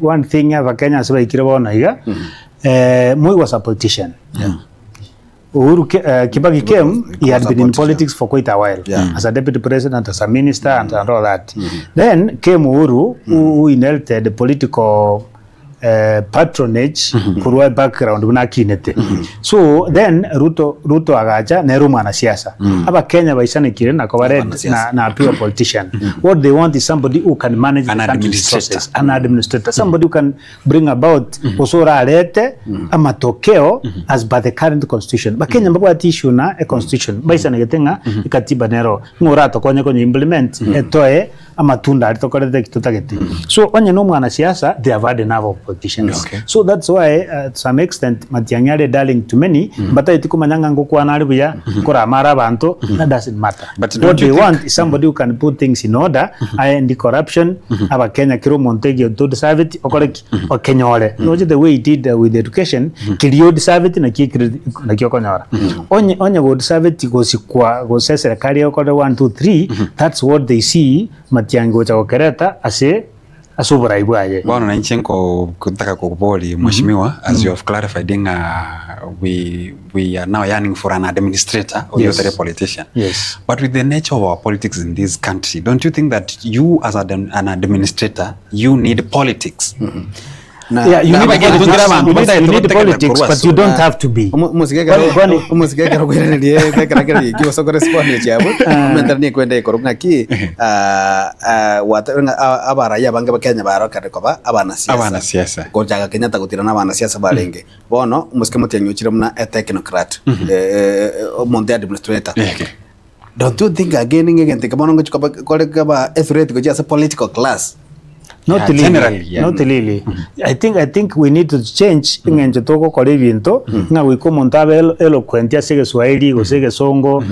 One thing abakenya ase baikire bono iga, Moi was a politician. Uhuru Kibaki came, he had been in politics for quite a while as a deputy president, as a minister and all that. Then came Uhuru who inherited political patronage korwa background buna akinete. So then Ruto Ruto agacha nere omwanasiasa. Abakenya baisanekire na koba led na na pure politician. What they want is somebody who can manage the An country's administrator. resources. An administrator. Somebody who can bring about gose orarete amatokeo as per the current constitution. Bakenya mbabwati issue na e constitution. Baisanegete ng'a ekatiba nero ng'a oratokonye konye implement etoe amatunda aria tokorete eki totagete. So onye na omwanasiasa they have had enough of politicians. So that's why to some extent Matiang'i are a darling to many mbatageti komanya ng'a ngokwana are buya nkorama are abanto that doesn't matter. But What don't you they think- want is somebody who can put things in order aendi corruption abakenya kera omonto egento odeserveti okore ki? Okenyore. Roche the way he did with education keria odeserveti nakio ekere nakio okonyora. Onye onye godeserveti gosikwa gose eserekari egokore one two three that's what they see Matiang'i gocha gokereta ase ase oborai bwaye. Bono na inche nkotaka kokoboria mheshimiwa as you have clarified ng'a we we are now yearning for an administrator oyio otari a politician. Yes. But with the nature of our politics in this country, don't you think that you as an administrator you need politics? Na- Yeah, you na- need Abageni politics, tugira abantu you need, batagete you need gotegerera politics, korwa but you ase. don't have to be. Omosigekero Kwani- omosigekero kwiranerie ekeragerio ekio gose korespond echiabo omentane nikwenda igoro ng'aki gwatebire ng'a abaraia abange ba Kenya barokire koba abanasiasa Abanasiasa. gochaka Kenyatta gotira na abanasiasa barenge bono omosike motianyi ochire buna a technocrat omonto administrator Okay. Don't you think again ng'a egento eke bono ngochi koba kore koba a threat gochia ase political class? Not Yeah, really. generally, yeah. Not really. I think we need to change eng'encho togokora ebinto ng'a goika omonto abe eloquent ase egeswahili gose egesongo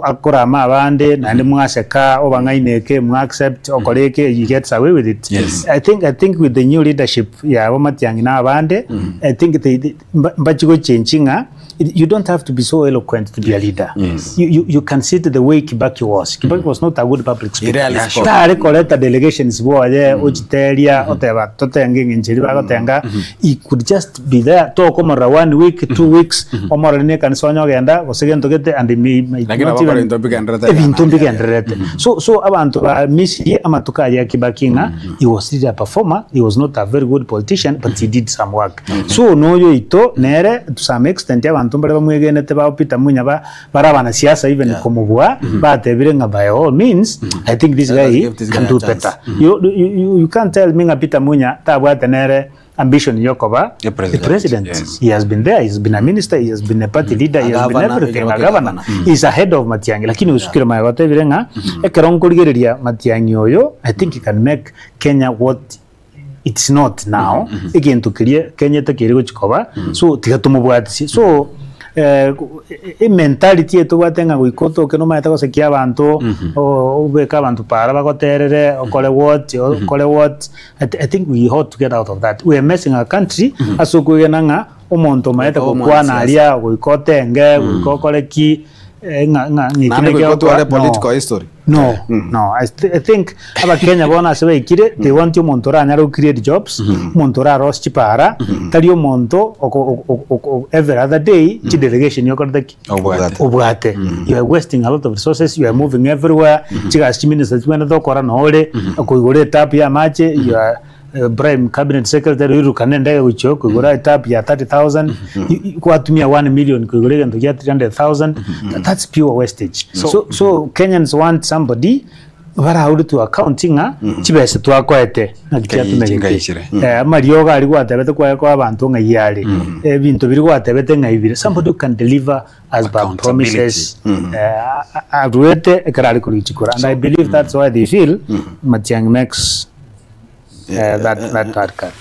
akorama abande naende mwaseka obang'aine eke mwa accept okore eke he gets away with it. Yes. I think with the new leadership yabo Matiang'i na abande I think they mbachi gochenchi ng'a You don't have to be so eloquent to be a leader. Yes. You can sit the way Kibaki was. Kibaki was not a good public speaker. rarely Yeah, spoke. sure. Tare koreta delegations bwoye ochiteria oteba totenge eng'encho eria bagotenga he could just be there tokomorora one week 2 weeks omorore na ekanisa onye ogenda gose gento gete and he may might Lakini not abakora even ebinto mbigendererete ebinto iga. mbigendererete so abanto ba Misiri amatuko aria ya Kibaki ng'a he was really a performer he was not a very good politician but he did some work. So noyo oito nere to some extent abanto mbare bamwegenete ba Peter Munya ba bare abanasiasa even komobua batebire ng'a by all means I think this Let us guy give this can guy a do chance. better. You can't tell me ng'a Peter Munya tabwate nere ambition yokoba A president. a president. Yes. He has been there, he has been a minister, he has been a party leader, he A has been governor, everything, a a governor. governor. He is ahead of Matiang'i. Lakini osukire maye gotebire ng'a ekero nkorigereria Matiang'i oyo, I think he can make Kenya what it's not now, egento keria Kenya etakeire gochia koba, so tiga tomobwatisie. So ementality eye tobwate ng'a goika otoke nomanyete gosekia abanto, obeke abanto paara bagoterere, okore what, okore what, I think we ought to get out of that. We are messing our country ase okwegena ng'a omonto omanyete Goika gokwana omwanasiasa. aria, goika otenge, goika okore ki, ng'a ng'a ng'eki Naende nakio goika otware ogokora, no. political history. No, no. I think abakenya bono ase baikire, they want omonto oranyare go create jobs, omonto orarose chipara, tari omonto oko every other day chidelegation okorete ki? Obwate. Obwate. You are wasting a lot of resources, you are moving everywhere, chigasi chiminister chibwenerete gokora nore, koigora etap ya amache, you are prime cabinet secretary oirukane endege gochia koigora etap ya 30,000, gwatumia 1 million koigora egento gia 300,000, that's pure wastage. So Kenyans want somebody baraure to account ng'a chibesa twakoete naki chiatumegete. Chingaichire. Amariogo aria gwatebete kwaye koa abanto ng'ai are, ebinto biria gwatebete ng'ai bire, somebody who can deliver as per Accountability. promises aruete ekero are korwa chikura and I believe that's why they feel Matiang'i makes that that cut.